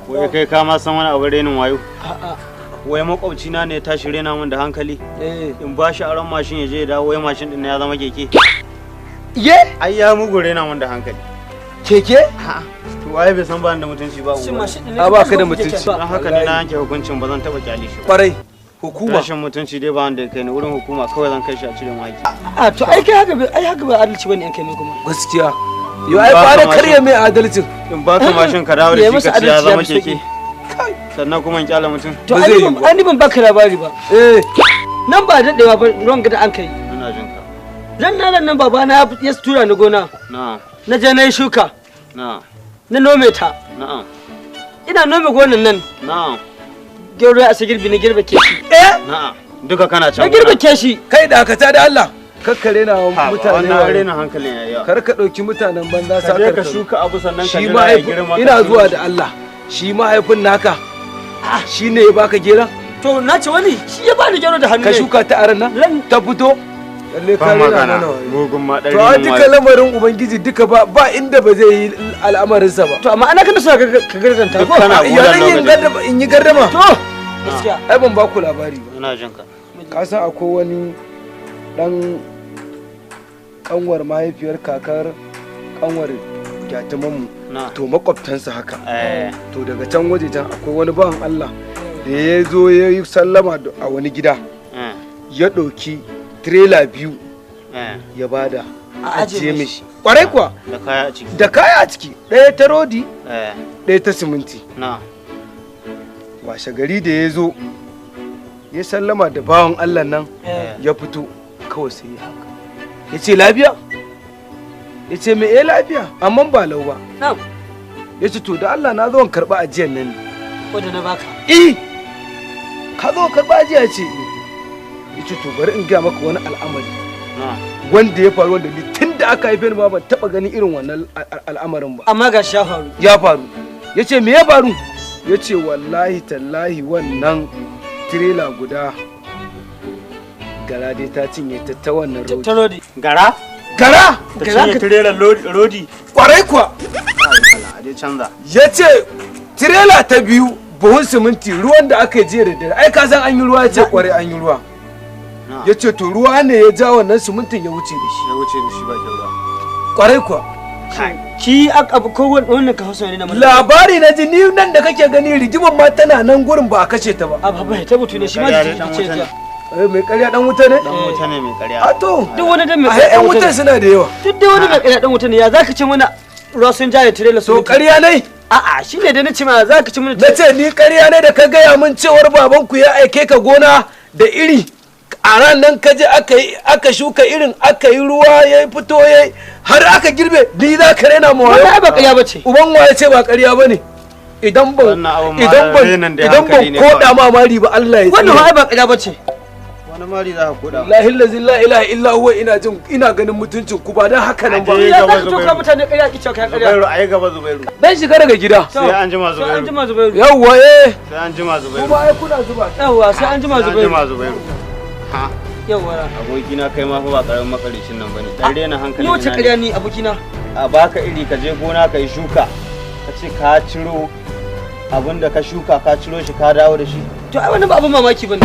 Wai kai ka ma san wani abu renin wayo? A'a. Wai makwabci na ne ya tashi rena min da hankali. In ba shi aron mashin ya je ya dawo, wai mashin din ya zama keke. Ye? Ai ya mugu rena min da hankali. Keke? To waye bai san ba ni da mutunci ba? Shin Unguwa. mashin din A ba ka da mutunci. Don haka ne na yanke hukuncin ba zan taba kyale shi ba. Kwarai. Hukuma. Rashin mutunci dai ba wanda ya kai ni wurin hukuma, kawai zan kai shi a cire mu haƙƙi. A to ai kai haka ai haka ba adalci bane an kai mai kuma. Gaskiya. Yo ai Ba ka fara mashin. karya mai adalcin. In ba ka mashin ka dawo Ya da shi masa ka ce ya adalci ya zama fi sauki. keke. Sannan kuma in kyale mutum. To Ba ai zai ni yiwu ban ba. ai ni ban baka labari ba. Eh. Nan ba daɗewa ba ruwan gada an kai. Ina jin ka. Ran nan nan babana ya tura ni gona. Na'am. Na je na yi shuka. Na'am. Na nome ta. Na'am. Ina nome gonan nan. Na'am. Gero ya isa girbi, na girbe keshi. Eh? Na'am. Duka kana Na can. girbe keshi. Kai dakata da Allah. Kakkare na mutane. Wannan wayo. renin hankalin yayi yawa. Kar ka ɗauki mutanen banza Ka je ka sakar shuka abu sannan ka shi jira ya mahaifin girma. Ka ina ciro zuwa shi. da Allah, shi mahaifin naka shi ne ya baka geran? To na ce wani shi ya bani gero da hannu Ka ne. shuka ta aran nan Ran ta fito, lalle Ba ka rena magana. mana wayo. Mugun ma ɗan To a renin duka wayo. lamarin ubangiji duka ba ba inda ba zai yi al'amarinsa ba. To amma ana kana so ka ka garganta Duk ko? kana Ya gonan zan yi lokacin. gardama in yi gardama? To gaskiya. Ai ban ba ku labari ba. Ina jin ka. Ka san akwai wani dan kanwar mahaifiyar kakar kanwar gyatumanmu? Na. To makwabtansa haka. Eh. To daga can wajejen akwai wani bawan Allah da ya zo ya yi sallama a wani gida, Eh. ya ɗauki tirela 2 Eh. ya bada A ajiye ajiye mishi. mishi, kwarai kuwa. Da kaya a ciki. Da kaya a ciki, ɗaya ta rodi, Eh. ɗaya ta siminti. Na. Washe gari da ya zo ya sallama da bawan Allah nan, Eh. ya fito kawai sai ya haka, ya ce lafiya? Ya ce me? Eh lafiya, amma ba lau ba. Na'am. Ya ce to da Allah na zo in karɓi ajiyar nan ne. Wanda na baka. Eh, ka zo karɓi ajiya? Ya ce eh. Ya ce to bari in gaya maka wani al'amari Na. wanda ya faru, wanda ni tun da aka haife ni ma ban taɓa ganin irin wannan al'amarin ba. Amma ga shi ya faru. Ya faru. Ya ce me ya faru? Ya ce wallahi tallahi wannan tirela guda gara dai ta cinye ta, ta wannan rodi. Ta rodi. Gara? Gara. Ta Gara cinye tirelar rodi. Kwarai kuwa. A dai canza. Ya ce tirela ta biyu buhun siminti, ruwan da aka yi jiya da dare, ai ka san an yi ruwa? Ya ce kwarai an yi ruwa. Na. Ya ce to ruwa ne ya ja wannan simintin ya wuce da shi. Ya wuce da shi bakin ruwa. Kwarai kuwa. Ki abu ko wannan ka hausa ne na mutum. Labari na ji ni nan da kake gani, rigimar ma tana nan gurin ba a kashe ta ba. Abu ba ta mutu ne shi ma Ƙarya ji dai dan ce wuta jiya. ne. Eh, mai ƙarya dan wuta ne. Dan wuta ne mai ƙarya. A to. Duk wani dan mai A ƙarya yan dan wuta wutan ne. suna da yawa. Duk dai wani mai ƙarya dan wuta ne, ya zaka ce mana ruwa sun jaye tirela To su? ƙarya ne. A'a, shi ne da na ce ma zaka ce mana Na ce ni ƙarya ne da ka gaya min cewar babanku ya aike ka gona da iri a ran nan, ka je aka yi aka shuka irin, aka yi ruwa ya fito ya har aka girbe, ni za ka rena mu wayo? Wannan ai ba ƙarya bace. Uban waye ce ba ƙarya bane? Idan ban Wannan abun ma idan ban renin da idan hankali ban ne koda kawai. ma mari ba, Allah ya Wannan tsine. ai ba ƙarya bace. Wani mari za ka koda? Wallahi allazi la ilaha illa huwa, ina jin ina ganin mutuncin ku ba dan haka nan ba. Aje Ya gaba zaka toka Zubairu. mutane ƙarya ki cewa kai ƙarya. Zubairu, ayi gaba Zubairu. Dan shiga daga gida. Sai an jima Sai an Zubairu. jima Zubairu. Yawwa eh. Sai an jima Zubairu. Kuma ai kuna zuba. Yawwa, sai an jima Sai an Zubairu. jima Zubairu. Ha. Yawwa. Abokina, kai ma fa ba karamin makaricin nan bane. Dan rena hankali. Ni wace ina ne. ƙarya ni abokina? A baka iri ka je gona ka yi shuka. Ka ce ka ciro abin da ka shuka, ka ciro shi ka dawo da shi. To ai wannan ba abin mamaki bane.